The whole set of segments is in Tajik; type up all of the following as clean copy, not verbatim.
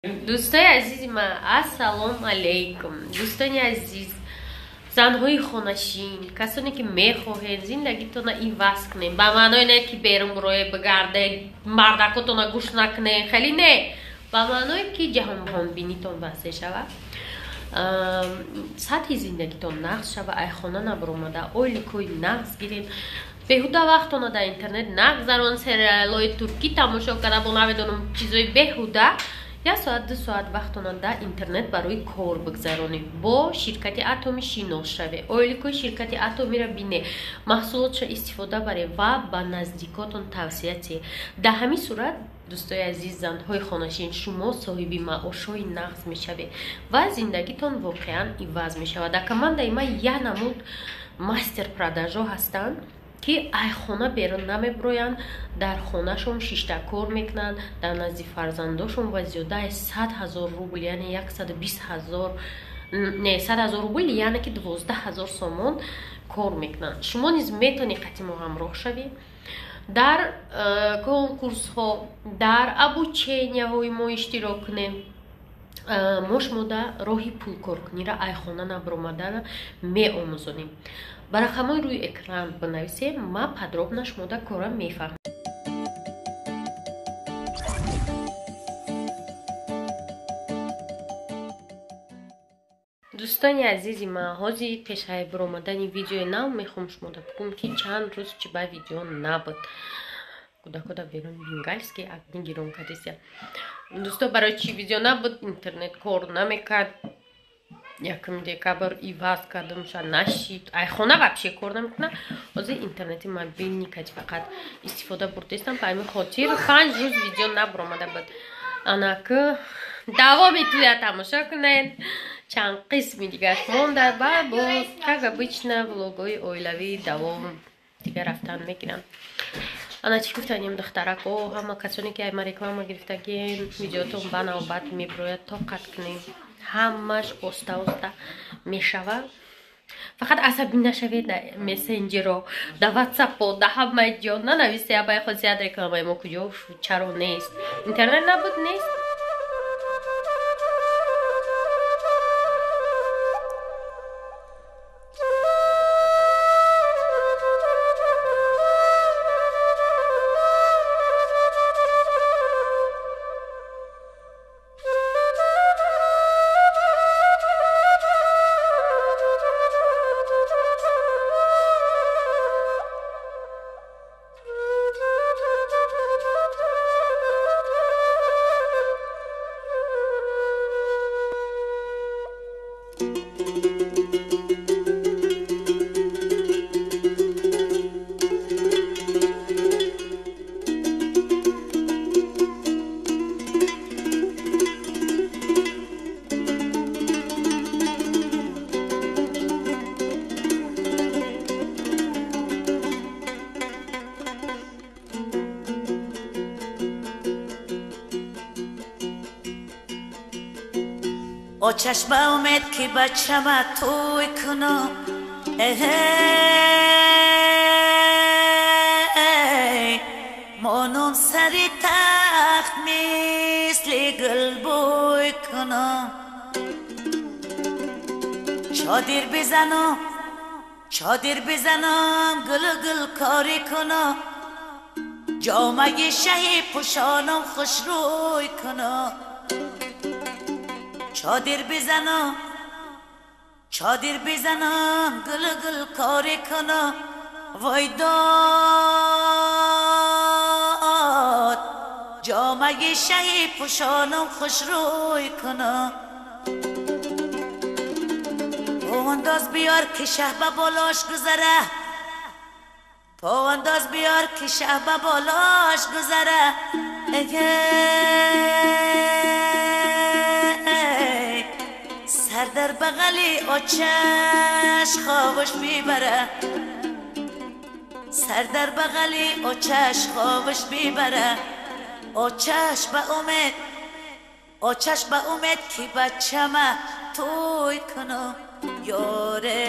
Дӯстои азизи ман, ассалому алайкум. Дӯстони азиз, занҳои хонашин, касоне ки мехоҳед зиндагитона иваз кунед, ба маъное не ки берун буроед бигарде, мардакотона гӯш накунед, хеле не, ба маъное ки ҷаҳонбинитон васеъ шавад, сатҳи зиндагитон нағз шава, ай хона набаромада, ойликҳои нағз гиред, беҳуда вақтона дар интернет нагзарон, сериалҳои туркӣ тамошо карда, бо намедонам чизои беҳуда. Як соат, 2 соат вақтона дар интернет барои кор бигзаронед, бо ширкати Атоми шинос шавед, ойликҳои ширкати Атомиро бинед, маҳсулотша истифода баред ва ба наздикотон тавсия диҳед. Дар ҳамин сурат, дӯстои азиз, занҳои хонашин, шумо соҳиби маошҳои нағз мешавед ва зиндагитон воқеан иваз мешавад. Дар командаи ман як намуд мастер продажҳо ҳастанд, ки ай хона берун намебироянд, дар хонашон шишта кор мекунанд, дар назди фарзандошон ва зиёда аз 100 000 рубл, яъне 120 000, не, 100 000 рубл, яъне ки 12 000 сомон кор мекунанд. Шумо низ метавонед қати мо ҳамроҳ шавед дар конкурсҳо, дар обученияҳои мо иштирок кунем. Мо шумода роҳи пулкоркуниро ай хона набаромадана меомӯзонем. Ба рақамҳои рӯи экран бинависем, ман подробно шумода кора мефаҳмам. Дӯстони азизи ман, ҳозир пешаи баромадани видеои нав мехоҳам шумода бигӯм, ки чанд рӯз чиба видео набуд. Кӯдакода берун бенгальский огни гирон кардеся. Дӯсто, барои чӣ видео набуд? Интернет кор намекард. 1 декабр иваз кардамша нашид. Ай хона вообще кор намекунад. Ҳозир интернети мобилни кати фақат истифода бурдестам. Ба ҳамин хотир 5 рӯз видео набаромада буд. Анаки давоми туя тамошо кунед. Чанд қисми дигар монда ба боз, как обычно, влогҳои оилавӣ давом дигар рафтан мегирам. Ана чӣ гуфтанем, духтарако, ҳама касоне ки ай ма реклама гирифтагиен, видеотон ба навбат мебирояд, тоқат кунем. Ҳамаш оста оста мешавад. Фақат асабӣ нашавед дар мессенҷеро, дар ватсапо, дар ҳамаи ҷо нанависе, абай хосият рекламаи мо куҷо шуд, чаро нест, интернет набуд, нест. Очаш ба умед ки бачама туй кунам, монум сари тахт мисли гулбӯй кунам, чодир бизанам, чодир бизанам, гул гул корӣ кунам, ҷомаи шаҳи пӯшонам хушрӯй кунам, чодир бизанам, чодир бизанам, гул гул корӣ кунам, вой дод, ҷомаи шаҳи пӯшонам хушрӯй кунам. Повандоз биёр ки шаҳ ба болош гузара, повандоз биёр ки шаҳ ба болош гузара, сар дар бағали очаш хобаш мебара, сар дар бағали очаш хобаш мебара, очаш ба умед, очаш ба умед ки бачама туй кунам ёре.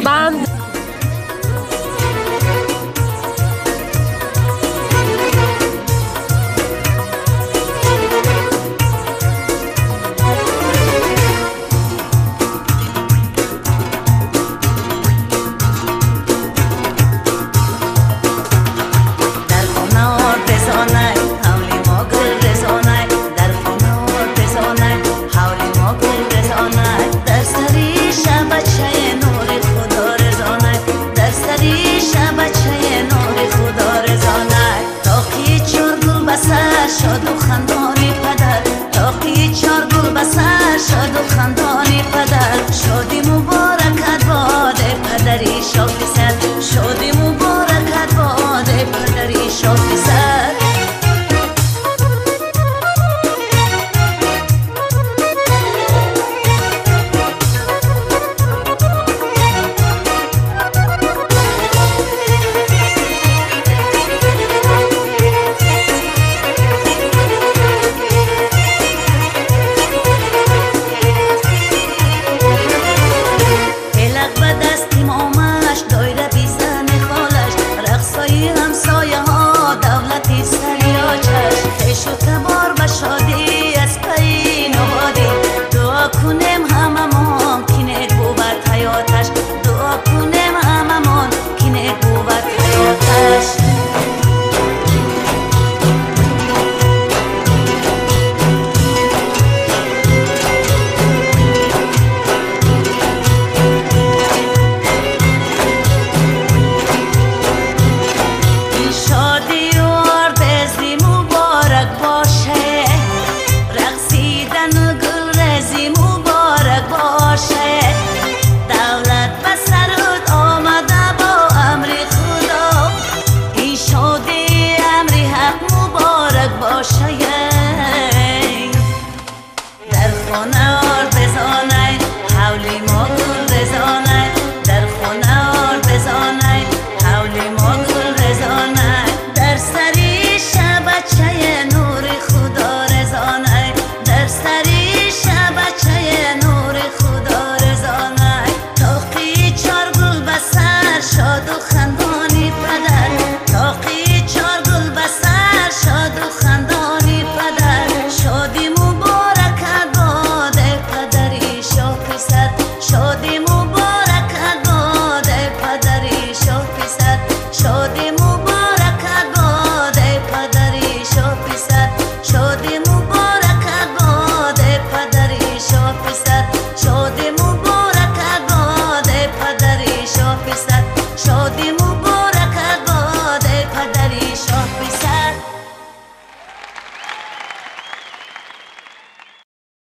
Банд. شاد و خندانی پدر، تاقی چار گل بسر، شاد و خندانی پدر، شادی.